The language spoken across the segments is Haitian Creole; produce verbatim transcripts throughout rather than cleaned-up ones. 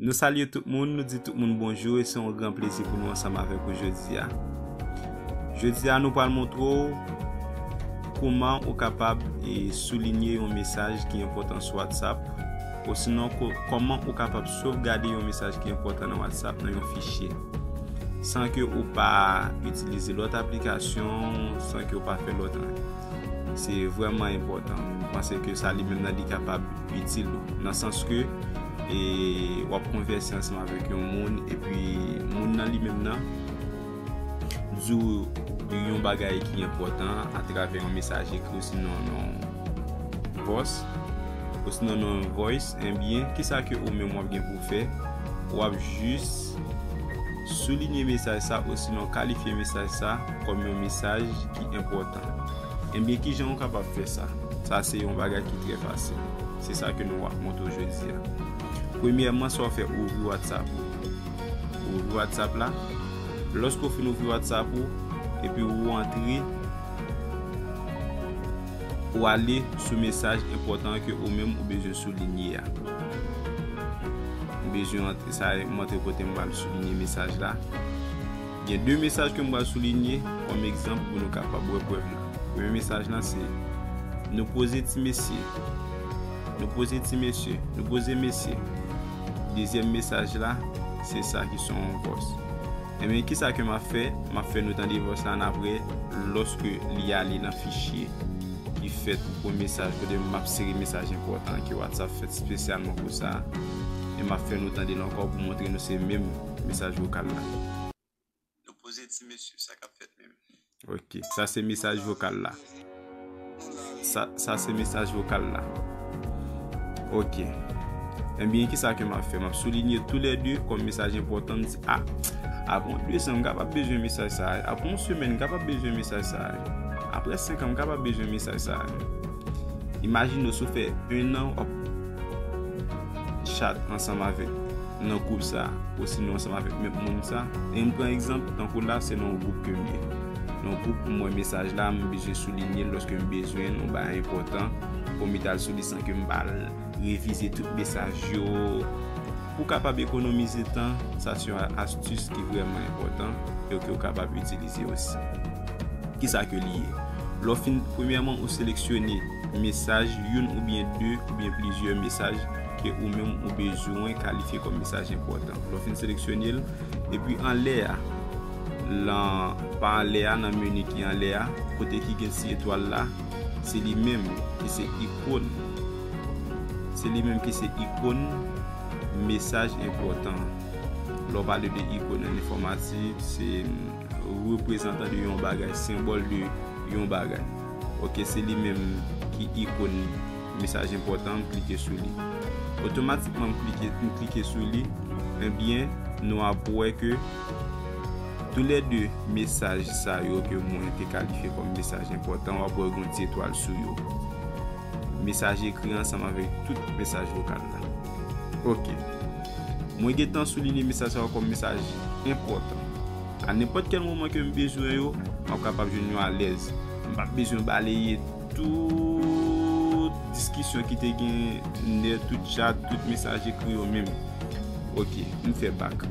Nou salye tout moun, nou di tout moun bonjou e se yon gran plezi pou nou ansanm avèk ou jodi a. Jodi a, nou pral montre w kòman ou kapab e soulinye yon mesaj ki enpòtan sou WhatsApp, osinon ko-, kòman ou kapab sovgade yon mesaj ki enpòtan nan WhatsApp nan yon fichye, san ke ou pa itilize lòt aplikasyon, san ke ou pa fè lòt anyen. Se vrèman enpòtan. Mwen panse ke sa li menm nan li kapab itil ou. Nan sans ke, e, w ap konvèse ansanm avèk yon moun, epi moun nan li menm nan di w yon bagay ki enpòtan atravè yon mesaj ekri, osinon yon voice, osinon yon voice, ebyen, kisa ke ou menm w ap gen pou w fè? W ap jis soulinye mesaj sa, osinon kalifye mesaj sa kòm yon mesaj ki enpòtan. Ebyen, kijan ou kapab fè sa? Sa se yon bagay ki trè fasil. Se sa ke nou ap montre w jodi a. Premyèman, sa w fè, ou ouvri WhatsApp ou. Ou ouvri WhatsApp la. Lòske w fin ouvri WhatsApp ou, epi ou antre, ou ale sou mesaj enpòtan ke ou menm ou bezwen soulinye a. Ou bezwen antre, sa, m antre kote m pral soulinye mesaj la. Gen de mesaj ke m pral soulinye kòm egzanp pou nou kapab wè prèv la. Premye mesaj la se, nou poze ti mesye. Nou poze ti mesye. Nou poze mesye. Dezyèm mesaj la, se sa ki se yon voice. Ebyen, kisa ke m ap fè? M ap fè nou tande voice la, n ap wè lòske li ale nan fichye ki fèt pou mesaj, kote m ap sere mesaj enpòtan ke WhatsApp fèt espesyalman pou sa. E m ap fè nou tande l ankò pou montre nou se menm mesaj vokal la. Nou poze ti mesye, sa k ap fèt menm? Ok, sa se mesaj vokal la. Sa, sa se mesaj vokal la. Ok. Ebyen, kisa ke m ap fè? M ap soulinye toulède kòm mesaj enpòtan. M di, a, apre yon de zan, m kapab bezwen mesaj sa a. Apre yon semèn, m kapab bezwen mesaj sa a. Apre senk an, m kapab bezwen mesaj sa a. Imajine w, si w fè en an, w ap chat ansanm avèk, nan gwoup sa, osinon ansanm avèk menm moun sa. E m pran egzanp, tankou la, se nan yon gwoup ke m ye. Nan yon gwoup, m wè mesaj la, m bezwen soulinye l lòske m bezwen l, yon bagay enpòtan, pou m al sou li san ke m pa al revize tout mesaj yo. Pou w kapab ekonomize tan, sa se yon astis ki vrèman enpòtan e ke w kapab itilize osi. Kisa ke li ye? Lè w fin, premyèman, ou seleksyone mesaj, youn oubyen de, oubyen plizyè mesaj ke ou menm ou bezwen kalifye kòm mesaj enpòtan. Lè w fin seleksyone l, epi anlè a, lan, pa anlè a, nan meni ki anlè a, kote ki gen ti etwal la, se li menm ki se ikòn. Se li menm ki se ikòn mesaj enpòtan. Lè w pale de ikòn an enfòmatik, se reprezantan de yon bagay, senbòl de yon bagay. Ok, se li menm ki ikòn mesaj enpòtan, m klike sou li. Otomatikman, m klike, m klike sou li, ebyen, nou ap wè ke toulède mesaj sa yo ke mwen te kalifye kòm mesaj enpòtan, w ap wè gen yon ti etwal sou yo. Mesaj ekri ansanm avèk tout mesaj vokal la. Ok. Mwen gentan soulinye mesaj sa yo kòm mesaj enpòtan. A nenpòt kèl moman ke m bezwen yo, m ap kapab jwenn yo alèz. M p ap bezwen baleye tout diskisyon ki te gen nan tout chat, tout mesaj ekri yo menm. Ok, m fè bak.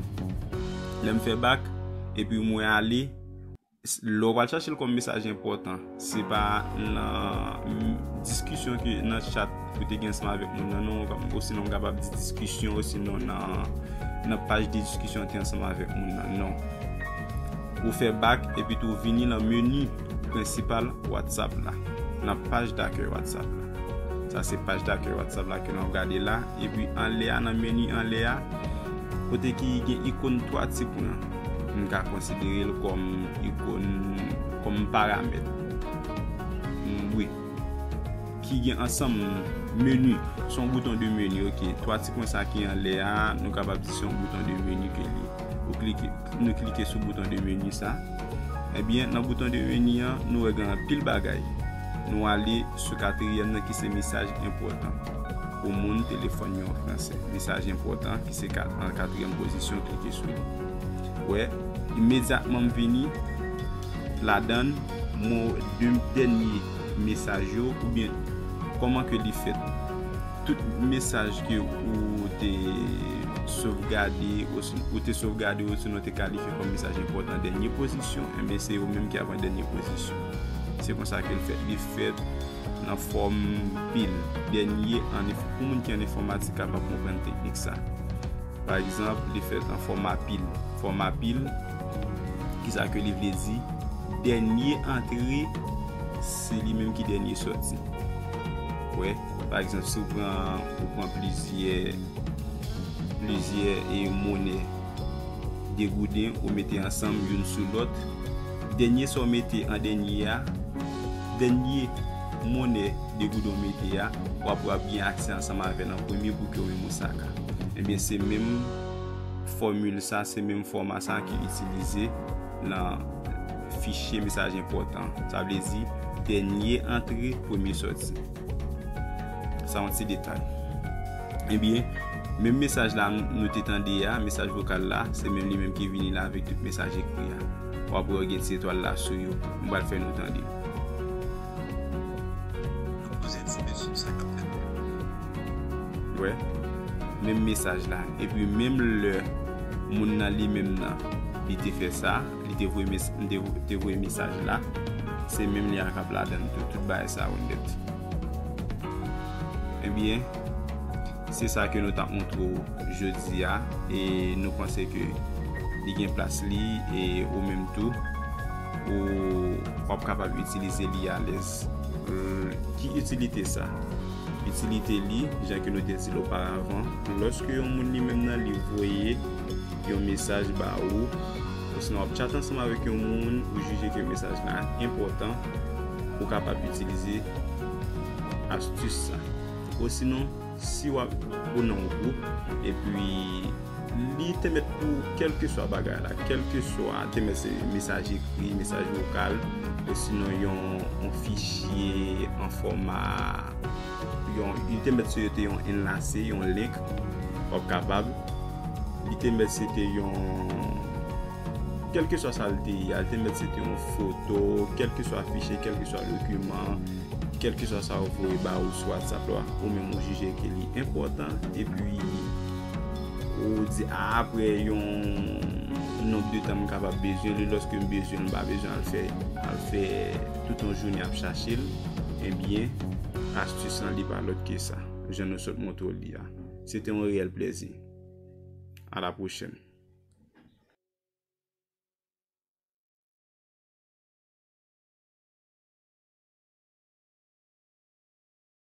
Lè m fè bak, epi mwen ale, lè w pral chache l kòm mesaj enpòtan, se pa nan, mm, diskisyon ke nan chat ou te gen ansanm avèk moun nan, non, osinon m kapab di diskisyon, osinon nan, nan paj de diskisyon ou te ansanm avèk moun nan, non. Ou fè bak, epi tou vini nan meni prensipal WhatsApp la, nan paj dakèy WhatsApp la. Sa se paj dakèy WhatsApp la ke n ap gade la. Epi anlè a, nan meni anlè a, kote ki gen ikòn twa ti pwen an, m ka konsidere l kòm ikòn, kòm paramèt. Mm, wi. Ki gen ansanm meni, se yon bouton de meni, ok. Twa ti pwen sa ki anlè a, nou kapab di se yon bouton de meni ke li ye. Ou klike, nou klike sou bouton de meni sa. Ebyen, nan bouton de meni an, nou wè gen anpil bagay. Nou ale sou katriyèm nan ki se mesaj enpòtan. Pou moun telefòn yo an fransè. Mesaj enpòtan ki se kat-, an katriyèm pozisyon, klike sou li. Wè, imedyatman m vini ladan l, mwen wè de dènye mesaj yo, oubyen kòman ke li fèt. Tout mesaj ke ou te sovgade, ou si, ou te sovgade, ou sinon te kalifye kòm mesaj enpòtan dènye pozisyon, enben se yo menm ki ap an dènye pozisyon. Se konsa ke l fèt. Li fèt nan fòm pil. Dènye an enf-, pou moun ki an enfòmatik kapab konprann teknik sa. Pa egzanp, li fèt an fòma pil. Fòma pil, kisa ke li vle di? Dènye antre, se li menm ki dènye sòti. Wè, pa egzanp, si w pran, ou pran plizyè, plizyè e monè de gouden, ou mete ansanm youn sou lòt, dènye sa w mete an dènye a, dènye monè de gouden w mete a, w ap, w ap gen aksè ansanm avè l an premye pou ke w menm ou saka. Ebyen, se menm fòmil sa, se menm fòma sa ki itilize nan fichye mesaj enpòtan. Sa vle di, dènye antre, premye sòti. Sa yon ti detay. Ebyen, menm mesaj la nou te tande a, mesaj vokal la, se menm li menm ki vini la avèk tout mesaj ekri a. W ap wè gen ti etwal la sou yo. M pral fè nou tande. Poze ti mesye sa k ap fèt. Wè, menm mesaj la. Epi menm lè moun nan li menm nan, li te fè sa, li te voye mes-, m te, te voye mesaj la, se menm li a k ap ladan l tou, tout bagay sa yo nèt. Ebyen, se sa ke nou t ap montre w jodi a, e nou panse ke li gen plas li, e ou menm tou, ou w ap kapab itilize li alèz. Ki itilite sa? Itilite li, jan ke nou te di l oparavan, lòske yon moun li menm nan li voye yon mesaj ba ou, osinon w ap tchat ansanm avèk yon moun, ou jije ke mesaj la enpòtan, ou kapab itilize astis sa. Osinon, si w ap, ou nan yon gwoup, epi li te mèt pou kèlkeswa bagay la, kèlkeswa te mèt se mesaj ekri, mesaj vokal, osinon yon, yon fichye an fòma, yon, li te mèt se te yon enlase, yon link, w ap kapab. Li te mèt se te yon, kèlkeswa sa l te ye a, li te mèt se te yon foto, kèlkeswa fichye, kèlkeswa dokiman, kèlkeswa sa yo voye ba ou sou WhatsApp la, ou menm ou jije ke li enpòtan, epi ou di, "A, apre yon nonb de tan m kapab bezwen li, lòske m bezwen l, m pa bezwen al fè, al fè tout yon jounen ap chache l," ebyen, astis lan li pa lòt ke sa, jan nou sot montre w li a. Se te yon reyèl plèzi. À la prochaine.